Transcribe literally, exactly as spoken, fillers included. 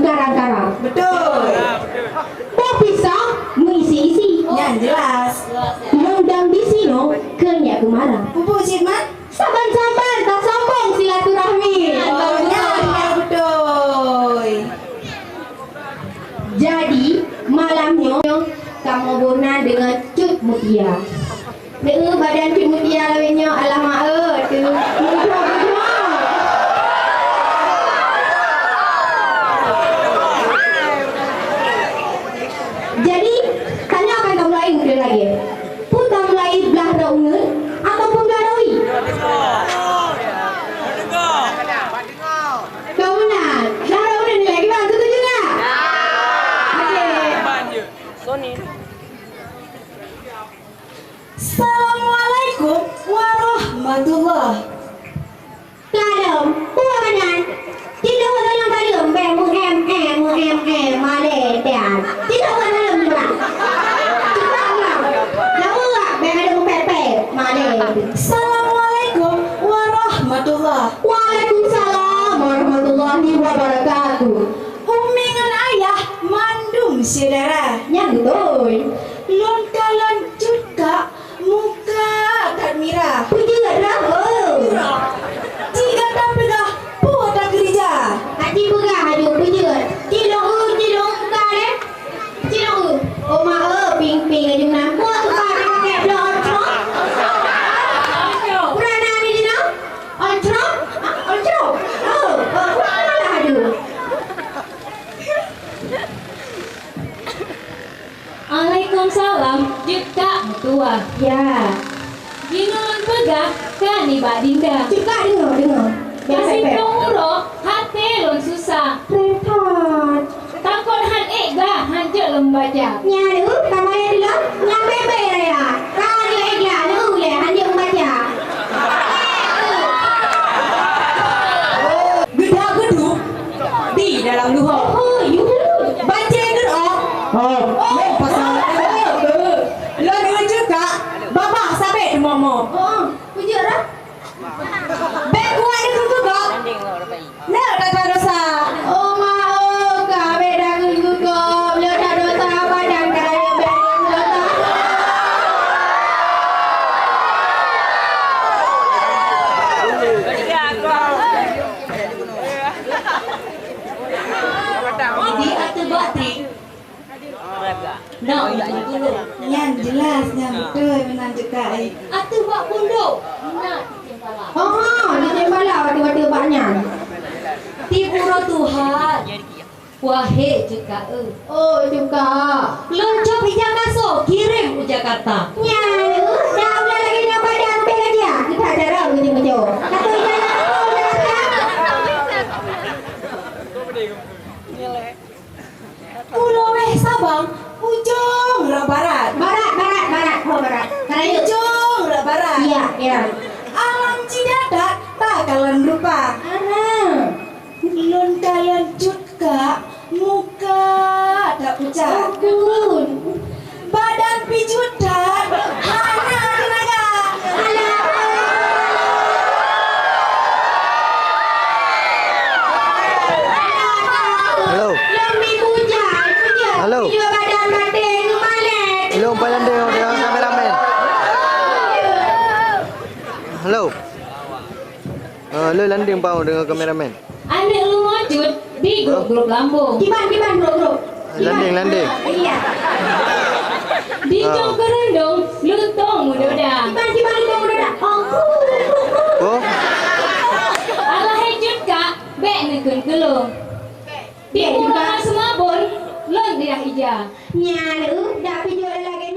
Karang-karang. Betul. Poh pisang meuisi-isi. Nyan jelas. Lôn dam di sinoe keu nyak keumara. Pupuk cit man. Saban-saban tasombong silaturahmi. Oh, nyan betul. Jadi, malam nyoe kamoe beuna deungon Cut Mutia. Deuh badan Cut Mutia lawét nyoe, alamak, eh, tu. Mudah, mudah. Jadi, tanyoe akan tamulai meukeue lagée. Peue tamulai blah droe uneuen ataupun blah droe wie? Ka meunan, blah droe uneuen nilai kiban, setuju nggak? Oke. Assalamualaikum warahmatullah. Kalom, peue meunan? Tidoe salam kalom, bèk meu'em-em, meu'em-em, malèe tian. Tidoe salam juga. Juga enggak? Lawa, bèk ada mupèt-pèt, malèe. Assalamualaikum warahmatullah. Waalaikumsalam warahmatullahi wabarakatuh. Umi ngon ayah mandum syedara. Nyan beutôi. Lôn kalon Cut Kak muka that mirah. Peujeuet lah, oh. Mirah. Ci gata peugah peue takeurija. Aci peugah aju peujeuet. Cilong, oh, cilong muka lé. Cilong, oh. Oh, ma, oh, ping-ping aju nan. Buat tukang pakai blok ontrok. Pernah ada di sini? Ontrok? Ah, ontrok. Oh, oh, malah aju. Waalaikumsalam, Cut Kak meutuah. Ya. Jinoe lôn peugah ka nibak Dinda. Cut Kak deungoe, deungoe. Jangan pepet. Meusiplôh uroe, até lôn susah. Repot. Takot han ék gah, han jeuet lôn baca. Nyan, uh, ka malèe dilom, nyan bebe raya. Ka dia ék gah, uh, lé, han jeuet baca. Geuda geuduek di dalam luho. Oh, you. Bacé geuroh. Oh. Oh, pasal. Lôn deungon Cut Kak, babah sabé teumomo. Oh, peujeuet dah. Bèk kuat di keukeugok. Neu tata dosa. Oh, ma, oh, ka bèk dah keukeugok. Neu tata dosa, badan ka rayeuk bèk ngon dosa. Jadi, ateueh bak trik. Nak, untuk dulu. Nyan jelas, nyan beutôi meunan Cut Kak, eh. Ateueh bak pundok. Nak, cicém bala. Oh, cicém bala, batu-batu bak nyan. Tiep uroe tuha. Wahé Cut Kak, eh. Oh, Cut Kak. Lôn cop ija kaso, kirém u Jakarta. Nyan, eh, dah ulah lagèe nyan padan, bèk aja. Kita cara beujeuet-beujeuet. Ateueh ija kaso, Jakarta. Pulo wéh Sabang, ujong rot barat. Barat, barat, barat. Oh, barat. Karayeuk. Ujong rot barat. Iya, iya. Alam jidatat takalon rupa. Aha. Lôn kalon Cut Kak, muka that pucat. Ampun. Badan pijuet that, hana teunaga. Alah. Halo. Halo. Halo, Pak Landing, dengan kameramen. Halo. Ah, halo, Landing, Pak, dengan kameramen. Aneuk leumo cut di grup-grup lambông. Kiban, kiban, grup-grup. Kiban. Landing, landing. Iya. Di cong keurundong, lutông meudoda. Kiban, kiban, lutông meudoda. Oh. Oh. Alah hai cut kak, bèk neukheun keu lôn. Di uroe seumabon, lôn lidah ija. Nyan, uh, dak pijoh lagèe